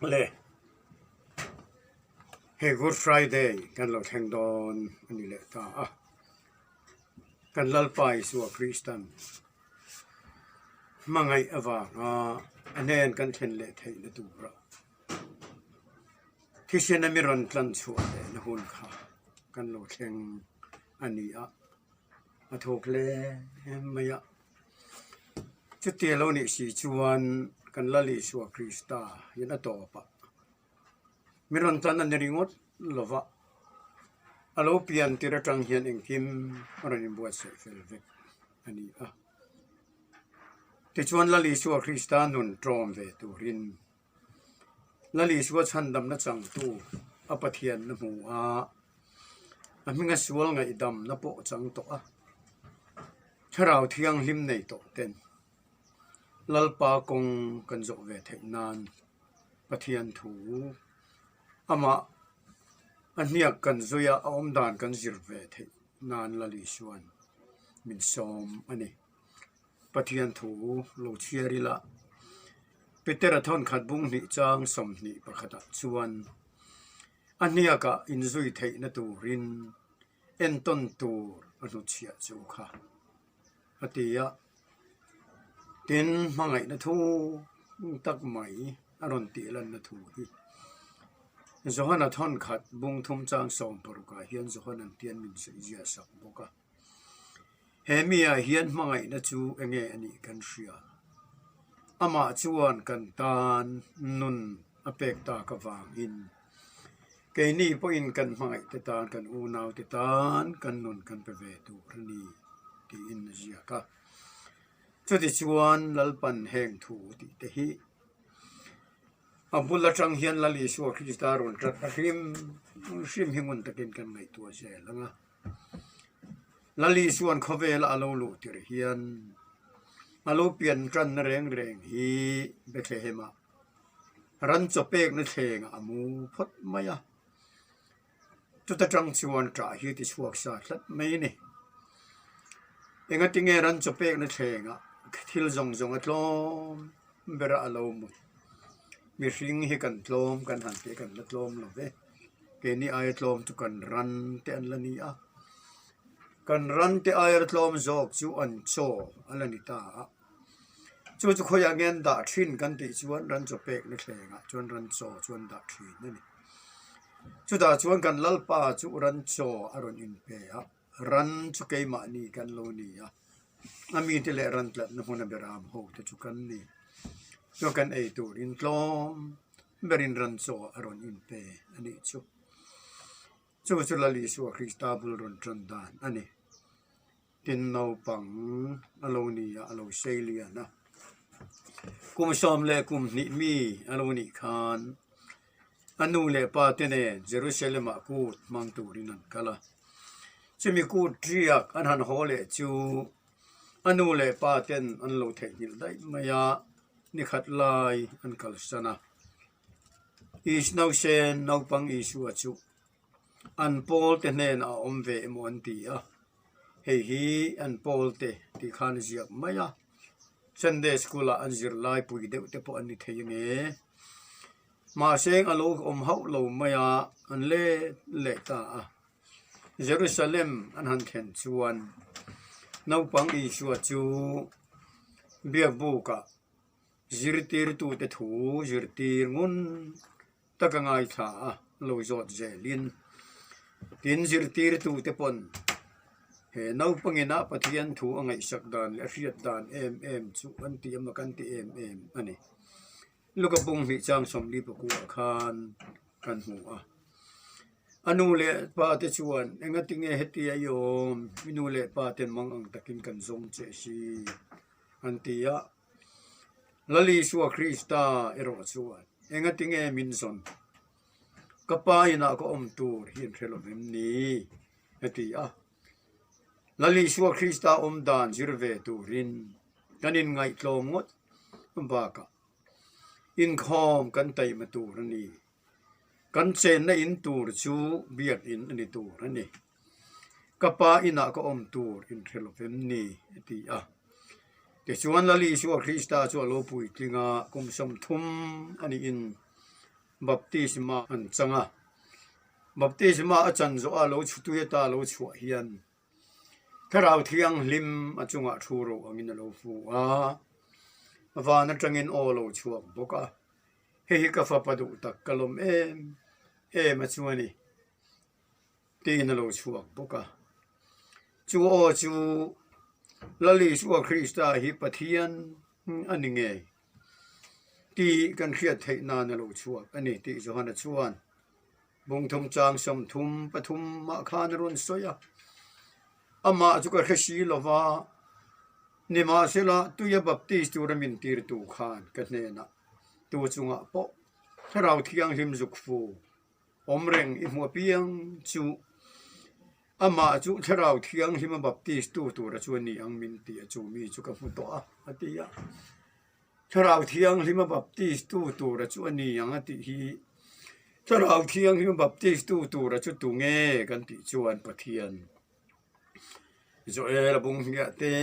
Le hei Good Friday kan lo thleng dawn a ni leh ta a, kan Lalpa Isua Kristan hmangaih avanga a hnen kan thlen leh theihna tura thisena mi rawn tlan chhuah lehna hun kha kan lo thleng a ni a, a thawk hle mai a. Chutia lo nih si chuan kan Lal Isua Krista hian a tawp a, mi rawn tan a ni ringawt lo va, a lo pian tir atang hian engkim a rawn inbuatsaih fel vek a ni a. Tichuan Lal Isua Krista nun tlawm ve turin Lal Isua chhandamna changtu a Pathianna hmu a, a hminga sual ngaihdamna pawh chang tawh a, Thlarau Thianghlim nei tawh ten Lalpa kawng kan zawh ve theih nan Pathian thu amah a hniak kan zui a, a awmdan kan zir ve theih nan Lal Isua'n min sawm a ni. Pathian thu lo chhiar ila, Petera thawnkhat bung hnih chang 21 ah chuan a hniakah inzui theihna turin entawn tur a hnutchhiah chu kha a ti a. Tin, hmangaihna thu tak mai a rawn tih lanna thu hi Johana thawnkhat bung thum chang 16 ah hian Johana'n tian min sawi sak bawk a. He miah hian hmangaihna chu enge a nih kan hria. Amah chuan kan tan nun a pek tak avangin keini pawhin kan hmangaih te tan, kan unau te tan kan nun kan pe ve tur a ni tiin a ziak a. Chutichuan Lalpan heng thu tih te hi a bul atang hian Lal Isua Krista rawn tat a hrim hrim hi ngun takin kan ngaihtuah zel ang a. Lal Isua'n khawvela a lo luh tir hian a lo pian tanna reng reng hi Bethlehem-ah ran chaw pekna thlengah a mu phawt mai a, chuta tang chuan ṭah hi ti chhuak sa tlat mai a ni. Engatinge ran chaw pekna thlengah thil zawng zawng a tlawm bera a lo mut? Mihring hi kan tlawm kan han tih kan la tlawm lo ve. Keini aia tlawm chu kan ran te an la ni a, kan ran te aia tlawm zawk chu an chaw a la ni ta a. Chu chu khawiah nge an dah thin kan tih chuan ran chaw pekna thlengah chuan ran chaw chu an dah thin a ni. Chutah chuan kan Lalpa chu ran chaw a rawn inpe a. Ran chu keimahni kan lo ni a, a mite leh ran tlatna hmuna beram ho te chu kan ni. Chuan kan ei turin tlawm berin ran chaw a rawn inpe a nih chu. Chu chu Lal Isua Krista bul rawn tan dan a ni. Tin naupang a lo ni a, a lo sei lian a. Kum 12 mi a lo nih khan A nu leh pa te nen Jerusalem-ah kut hmang turin an kal a. Chumi kut riak an han haw leh chu a nu leh pa ten an lo theihnghilh daih mai a, ni khat lai an kalsan a. Isnausen naupang Isua chu an pawl te hnenah a awm ve emaw an ti a, hei hi an pawl te tih khan a ziak mai a, Sunday school-ah an zirlai pui deuh te pawh an ni thei ange. Mahse a lo awm hauh lo mai a, an let leh ta a. Jerusalem an han thlen chuan naupang Isua chu biakbukah zirtirtute thu zirtir ngun taka ngaithla a lo zawt zelin tin zirtirtute pawn he naupangin a Pathian thu a ngaihsak dan leh a hriat dan em em chu an ti a mak an ti em em a ni. Luka bung hnih chang 44 ah khan kan hmu a. A nu leh pa te chuan engatinge hetia i awm? I nu leh pa ten mang ang takin kan zawng che si an ti a. Lal Isua Krista erawh chuan engatinge min zawn? Ka pa inah ka awm tur hi an hre lo em ni? a ti a. Lal Isua Krista awm dan zir ve turin kan inngaihtlawm ngawt bakah inkhawm kan taima tur a ni. Kan chenna in tur chu biakinn a ni tur a ni. Ka pa inah ka awm tur inhre lo vem ni? a ti a. Tichuan Lal Isua Krista chu a lo puitling a, kum 30 a niin. Baptisma an chang a. Baptisma a chan zawh a lo chhutui ata lo chhuah hian Thlarau Thianghlim a chungah thu ro angin a lo fu a, van atangin aw lo chhuak bawk a. Hei hi ka fapa duh tak ka lawm em em a chu a ni. Tiin a lo chhuak bawk a. Chu aw chu Lal Isua Krista hi Pathian a ni ngei tih kan hriat theih nan a lo chhuak a ni tih Johana chuan bungthum chang 33 ah khan a rawn sawi a. Amah chu ka hre si lo va, nimahsela tuia baptist tura min tirtu khan ka hnenah tu chungah pawh Thlarau Thianghlim zuk fu Awm reng i hmu apiang chu amah chu Thlarau Thianghlima baptist tu tura chu a ni ang min ti a, chu mi chu ka hmu tawh a, a ti a. Thlarau Thianghlima baptist tu tura chu a ni ang a tih hi Thlarau Thianghlima baptist tu tura chu tu nge kan tih chuan Pathian Joel a bung hmiah te,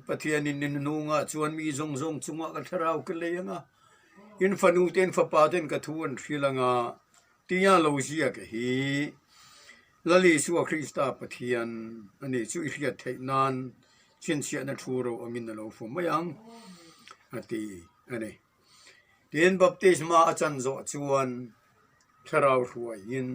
Pathianin in hnungah chuan mi zawng zawng chungah ka thlarau ka lei ang a, in fanu te in fapa ten ka thu an hrilh ang a, tia lo ziak hi Lal Isua Krista Pathian a ni chu i hriat theih nan chhinchhiahna thu ro angin a lo fu mai ang a ti a ni. Tin, baptisma a chan zawh chuan thlarau hruaiin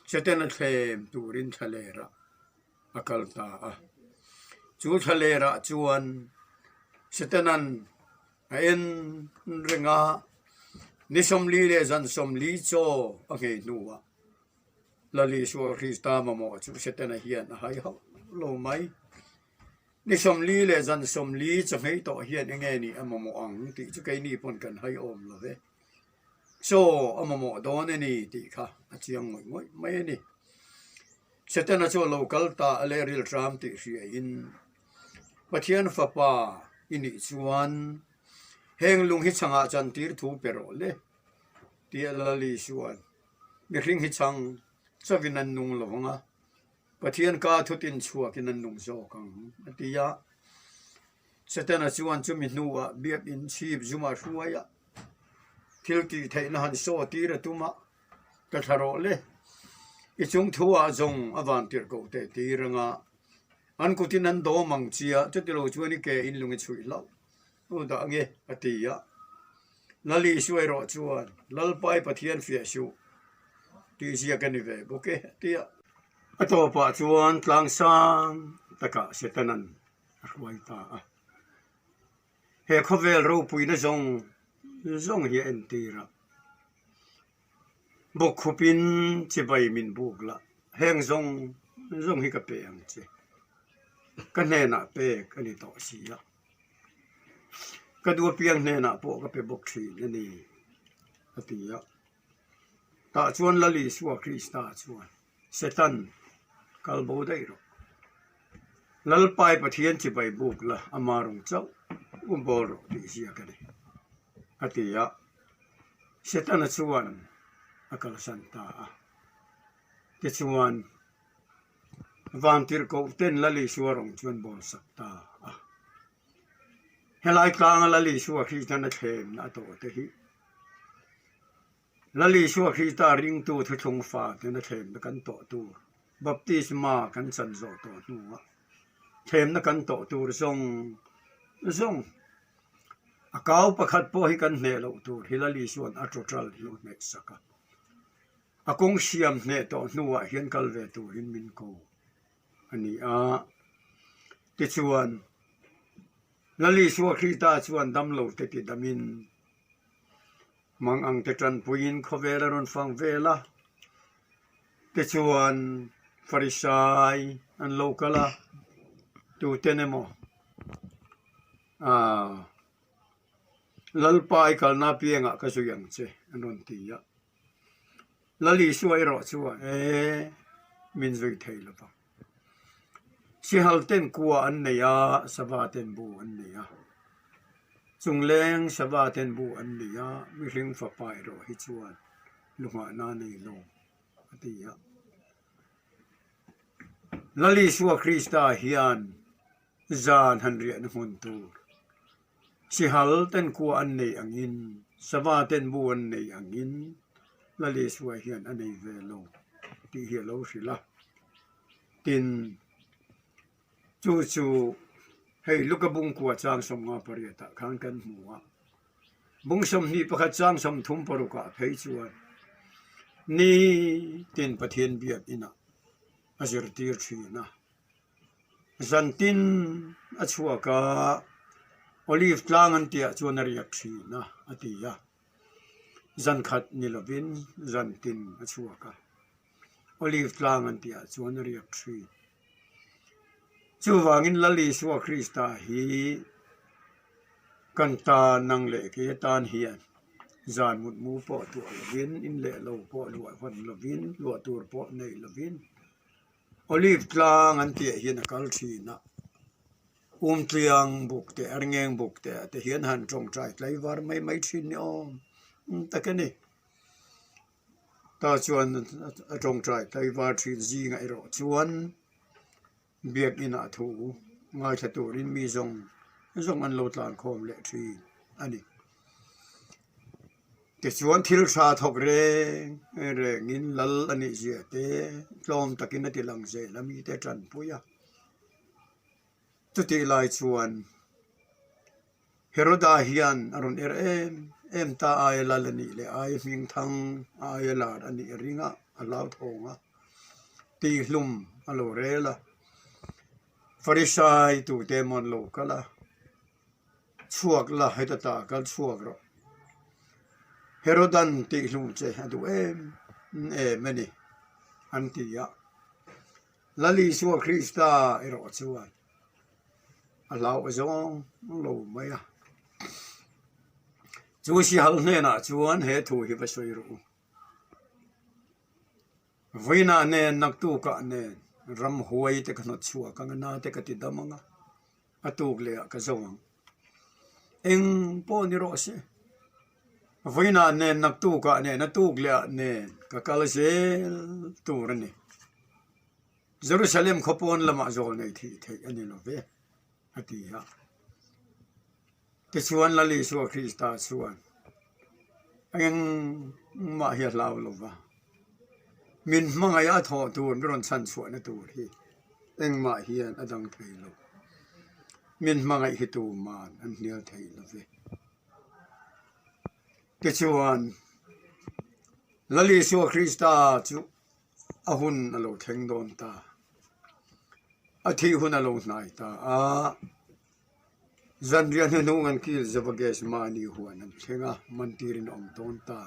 Setana thlem turin thlalerah a kal ta a. Chu thlalerah chuan Setanan a en reng a, ni 40 leh zan 40 chaw a nghei hnuah Lal Isua Krista mamawh chu Setana hian a hai hauh lo mai. Ni 40 leh zan 40 chaw nghei tawh hian enge nih a mamawh ang tih chu keini pawn kan hai awm lo ve. Chaw a mamawh dawn a ni tih kha a chiang ngawih ngawih mai a ni. Setana chu a lo kal ta a leh rilhram tih hriain Pathian fapa i nih chuan heng lung hi chhangah chantir thu pe rawh le tih a Lal Isua'n mihring hi chhang chauhin an nung lo ang a, Pathian ka thutin chhuakin an nung zawk ang a ti a. Setana chuan chumi hnuah biakinn chhip zuma hruai a. Thil tih theihna han saw tir a tum a, ka thla rawh le. I chung thu ah zawng a van tirh koh teh tir anga an kutin an dawm ang chia, chutilo chuan i ke in lung i chhuih hlauh u dah nge a ti a. Lal Isua erawh chuan, Lalpa i Pathian fiah suh tih ziak a ni ve bawk e a ti a. A tawpah chuan tlang sang takah Setanan a hruai ta a. He khawvel ropuina zawng zawng hi a entir a, bawkkhupin chibai min buk la, heng zawng zawng hi ka pe ang che, ka hnenah pek a ni tawh si a, ka duapiang hnenah pawh ka pe bawk thin a ni, a ti a. Tah chuan Lal Isua Krista chuan, Satan, kal bo daih rawh. Lalpai Pathian chibai buk la, ama rawng chauh u bawl rawh tih ziak a ni, a ti a. Setana chuan a kalsan ta a. Tichuan, Vantirhkoh ten Lal Isua rawng chuan bawlsak ta a. Helai tlanga Lal Isua Kristian a thlemna a tawh te hi Lal Isua Krista ringtu thuthlung fa ten a thlemna kan tawh tur, baptisma kan chan zawh tawh hnua thlemna kan tawh tur zawng zawng a kau pakhat pawh hi kan hneh loh tur hi Lal Isua'n a total hi a hnehsak a, a kawng siam hneh tawh hnuah hian kal ve turin min ko. a ni a. Tichuan, Lal Isua Krista chuan damlo te ti damin, mang ang te tanpuiin khawvel a rawn fang vel a. Tichuan, Farisai an lo kal a, tuten emaw, aah, Lalpa i kalna apiangah ka zui ang che, an rawn ti a. Lal Isua erawh chuan e min zui thei lo vang. Sihal ten kua an nei a, sava ten bu an nei a. Chungleng sava ten bu an nei a, mihring fapa erawh hi chuan lunghahna a nei lo a ti a. Lal Isua Krista hian zan han riahna hmun tur sihal ten kua an nei angin, sava ten bu an nei angin. Lal Isua hian a nei ve lo tih hi a lo hrilh a. Tin, chu chu hei Luka bungkua chang 58 ah khan kan hmu a. Bung 21 chang 36 ah phei chuan nitin Pathian biakinah a zirtir thin a. Zantin a chhuak a, Olive tlang an tihah chuan a riak thin a, a ti a. Zankhat ni lovin zantin a chhuak a, Olive tlang an tihah chuan a riak thin. Chuvangin Lal Isua Krista hi kan tan nang leh kei atan hian zan mutmu pawh tuah lovin, in leh lo pawh luah hawn lovin, luah tur pawh nei lovin, Olive tlang an tih ah hian a kal thin a, Umtliang buk te Arngeng buk te ah te hian han tawngtai tlaivar mai mai thin ni awm tak a ni. Tah chuan a tawngtai tlaivar thin zingah erawh chuan biakin ah thu ngaithla turin mi zawng zawng an lo tlan khawm leh thin a ni. Tichuan thil tha thawk reng rengin lal a nih zia te tlawm takin a ti lang zel a mite tanpui a. Chutih lai chuan Heroda hian a rawn er em em ta aia lal a nih leh aia hming thang aia lar a nih a ring a, a hlauthawng a, tihhlum a lo rel a. Farisai tute emaw an lo kal a. Chhuak la, heta ta kal chhuak rawh. Herodan tihhlum che a duh em em a ni, an ti a. Lal Isua Krista erawh chuan a hlauh zawng lo mai a. Chu sihal hnenah chuan he thu hi va sawi rawh u. Vawiinah nen, naktukah nen ramhuai te ka hnawt chhuak ang a, na te ka ti dam ang a. A tuk leh ah ka zo ang. Eng pawh ni rawh se. Vawiinah nen naktukah nen a tuk leh ah nen ka kal zel tur a ni. Jerusalem khaw pawn lamah zawl nei thih theih a ni lo ve, a ti a. Tichuan Lal Isua Krista chuan engmah hi a hlau lo va, min hmangaih a thawh tur min rawn chhan chhuahna tur hi engmah hian a dang thei lo. Min hmangaih hi tuman an hnial thei lo ve. Tichuan Lal Isua Krista chu a hun a lo thleng dawn ta, a thih hun a lo hnai ta a. Zanriah hnuhnung an kil zova gas mahni huan an thleng a, mantirin a awm tawn ta.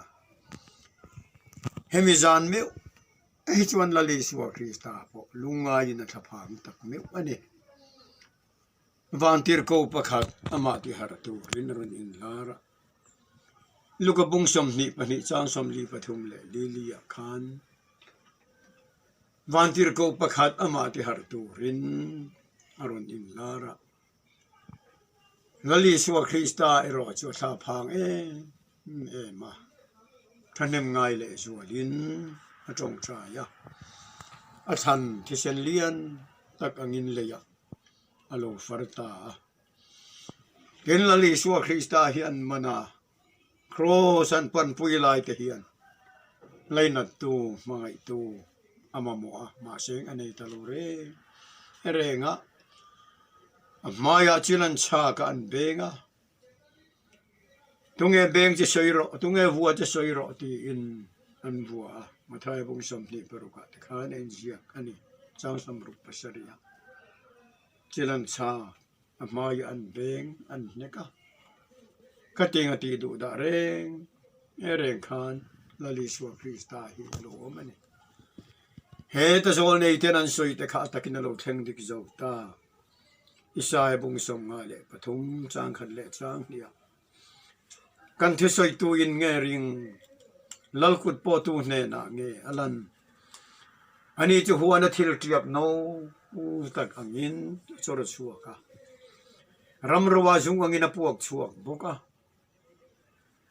Hemi zan meuh hi chuan Lal Isua Krista pawh lungngaiin a thlaphang tak meuh a ni. Vantirhko pakhat amah tiharh turin a rawn inlar a. Luka bung 22 chang 43 leh lili ah khan Vantirhkoh pakhat amah ti harh turin a rawn inlar a. Lal Isua Krista erawh chu a thla phang em em a, thahnem ngai leh zualin a tawngtai a. A thlan thisen lian tak angin leiah a lo far ta a. Tin, Lal Isua Krista hi an man a, Kraws an panpui lai te hian lainattu, hmangaihtu a mamawh a, mahse a nei ta lo reng reng a. A hmaiah chil an chhak a, an beng a, Tunge beng che sawi rawh, tunge vua che sawi rawh tiin an vua a. Mathaia bung 26 ah te khan a inziak a ni, chang 67 ah chil an chhak. A hmaiah an veng an hnek a, ka teng a tih duh dah reng reng khan Lal Isua Krista hi a lo awm a ni. He ta zawl nei ten an sawi te kha a takin a lo thleng dik zo ta. Isaia bung 53 chang khat leh chang hnih ah Kan thusawitu in nge ring Lal kut pawhtu hnenah nge a lan? Ani chu huana thil ṭiak no tak angin a chawr chhuak a, ramroa zung angin a puak chhuak bawk a.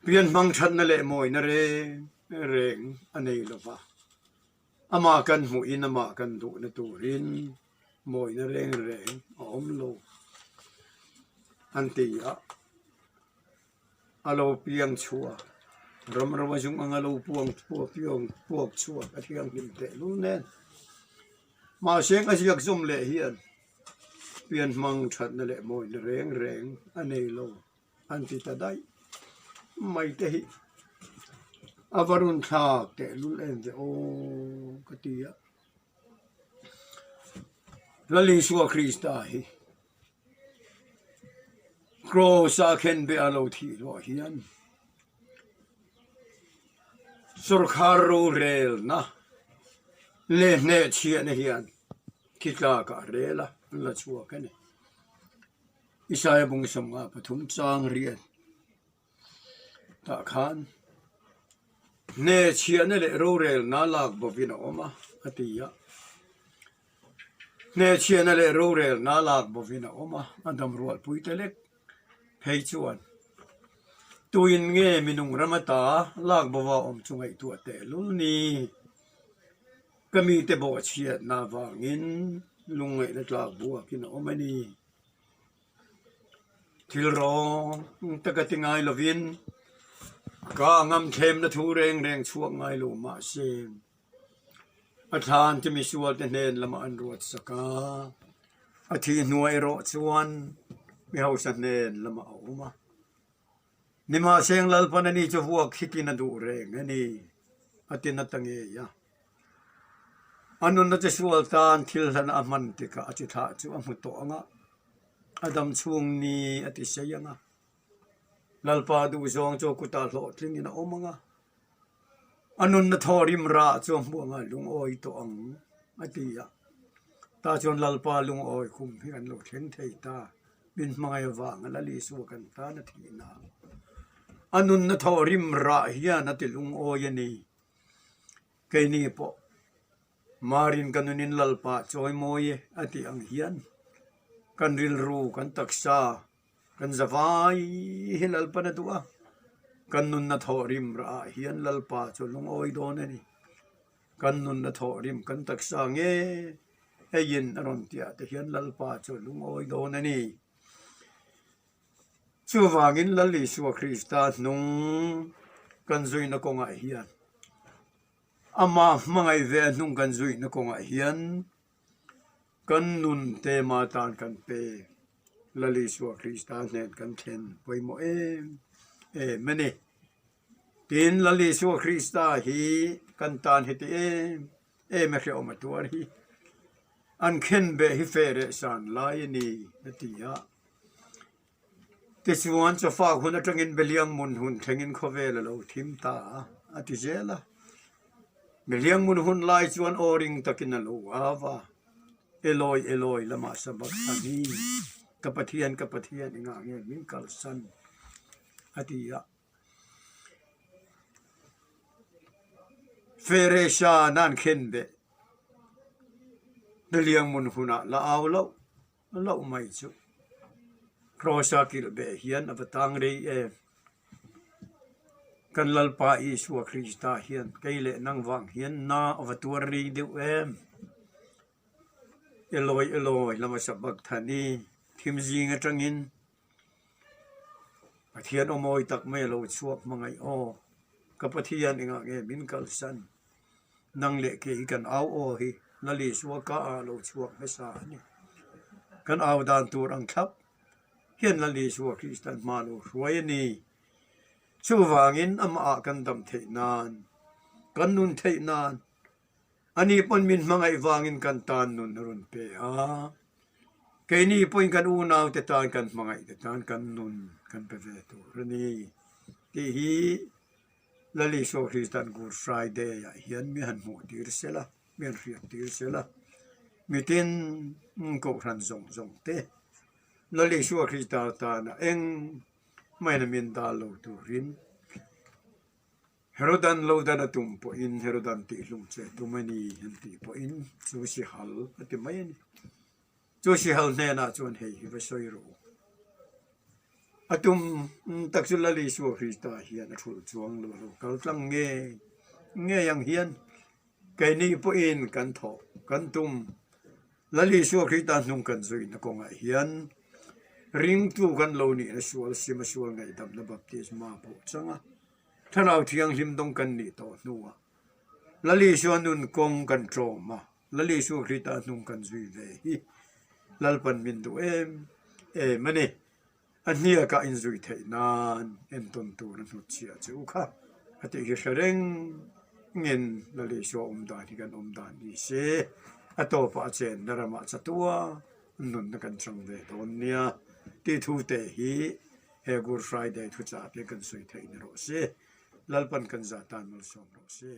Pian hmang ṭhatna leh mawina reng reng a nei lo va, amah kan hmuhin amah kan duhna turin mawina reng reng a awm lo an ti a, a lo piang chhuak. Ram rama zung anga lo puang puak piang puak chhuak a thianghlim tehlul nen. Mahse ka ziak zawm leh hian pian hmang thatna leh mawina reng reng a nei lo an ti ta daih mai te hi a va run thlak tehlul em ve aw ka ti a. Lal Isua Krista hi Kraws a khenbeh a lo thih hnuah hian sawrkhar rorelna leh hnehchhiahna hian thi tlakah a rel a, an la chhuak a ni. Isaia bung 53 chang riat tah khan hnehchhiahna leh rorelna lak bawkin a awm a, a ti a. Hnehchhiahna leh rorelna lak bawkin a awm a, a dam rualpui te lek phei chuan tuin nge minung ram ata lak bawva awm chu ngaihtuah tehlul ni? Ka mite bawhchhiatna avangin lungngaihna tlak buakin a awm a ni. Thil rawng taka ti ngai lovin ka ngamthlemna thu reng reng chhuak ngai lo mahse, A thlan chu misualte hnen lamah an ruat sak a, a thih hnuah erawh chuan mi hausa hnen lamah a awm a. Nimahseng Lalpan ani chu vuak hitin a duh reng a ni, a ti nata ngei a. A nunna chu sual tan thil hlan a hman tikah a chi thlah chu a hmu tawh ang a, a dam chhung ni a ti sei ang a. Lalpa duhzawng chu a kutah hlawhtlingin a awm ang a. A nunna thaw rim rah chu a hmuh anga lungawi tawh ang a ti a. Tah chuan Lalpa lungawi kum hi kan lo thleng thei ta, min hmangaih avanga Lal Isua kan tan a thihna. A nunna thaw rim rah hian a ti lungawi a ni. Keini pawh Marin ka nunin Lalpa chawimawi e a tih ang hian kan rilru, kan taksa, Kan zavai hi Lalpan a duh a, kan nunna thawhrim rah ah hian Lalpa chu lungawi dawn a ni. Kan nunna thawhrim kan taksa nge eiin a rawn tih ah te hian Lalpa chu lungawi dawn a ni. Chuvangin Lal Isua Krista hnung kan zuina kawngah hian amah hmangaih ve a hnung kan zuina kawngah hian Kan nun tema tan kan pe. Lal Isua Krista hnen kan thlen pawimawh em em a ni. Tin, Lal Isua Krista hi kan tan heti em em a hrehawm a tuar hi an khenbeh hi feh reh san lai a ni a ti a. Tichuan, chawfak hun atangin Beliangmun hun thlengin khawvel a lo thim ta a, a ti zel a. Beliangmun hun lai chuan aw ring takin a lo au a, Eloi, Eloi, lama sabachthani, ka Pathian, ka Pathian, engah nge min kalsan? a ti a. Feresha nan khenbeh Beliangmun hunah la au loh. Loh mai chu Kraws-a kilh beh hian a va tang rei em? Kan Lalpa Isua Krista hian kei leh nang vang hian na a va tuar rei deuh em? Eloi Eloi lama sabachthani thim zing atangin Pathian aw mawi tak mai a lo chhuak hmangaih aw, ka Pathian engah nge min kalsan? Nang leh kei kan au aw hi Lal Isua ka ah lo chhuak hmasa a ni. Kan au dan tur ang thlap hian Lal Isua Kristan hma lo hruai a ni. Chuvangin amah ah kan dam theih nan, kan nun theih nan, ani pawn min hmangaih vangin kan tan nun a rawn pe a. Keini pawhin kan unaute tan kan hmangaihte tan kan nun kan pe ve tur a ni tih hi Lal Isua Kristan Good Friday ah hian mi han hmuh tir sel a, mi han hriat tir sel a, mitin kohhran zawng zawng te Lal Isua Krista tana eng maina min dal lo turin Herodan lo dan a tum pawhin Herodan tihhlum che tum a ni an tih pawhin chu sihal a ti mai a ni. Chu sihal hnenah chuan hei hi va sawi rawh u. A tum tak chu Lal Isua Krista hian a thulh chuang lo lo kal tlang ngei ngei ang hian keini pawhin kan thawh kan tum. Lal Isua Krista hnung kan zuina kawngah hian ringtu kan lo nihna sual sima sual ngaihdamna baptisma pawh chang a. Thlarau Thianghlim dawng kan nih tawh hnuah Lal Isua nun kawng kan tlawm a, Lal Isua Krita hnung kan zui ve hi Lalpan min duh em em a ni. A hniakah inzui theih nan entawn tur a hnut chhiah che u kha a tih hi hre reng ngin Lal Isua awm dan hi kan awm dan ni se, a tawpah a chenna ramah chatua nunna kan chang ve dawn nia tih thu te hi he Good Friday thuchah te kan sawi theih ni rawh se. Lalpan kan zah tan malsawm rawh se.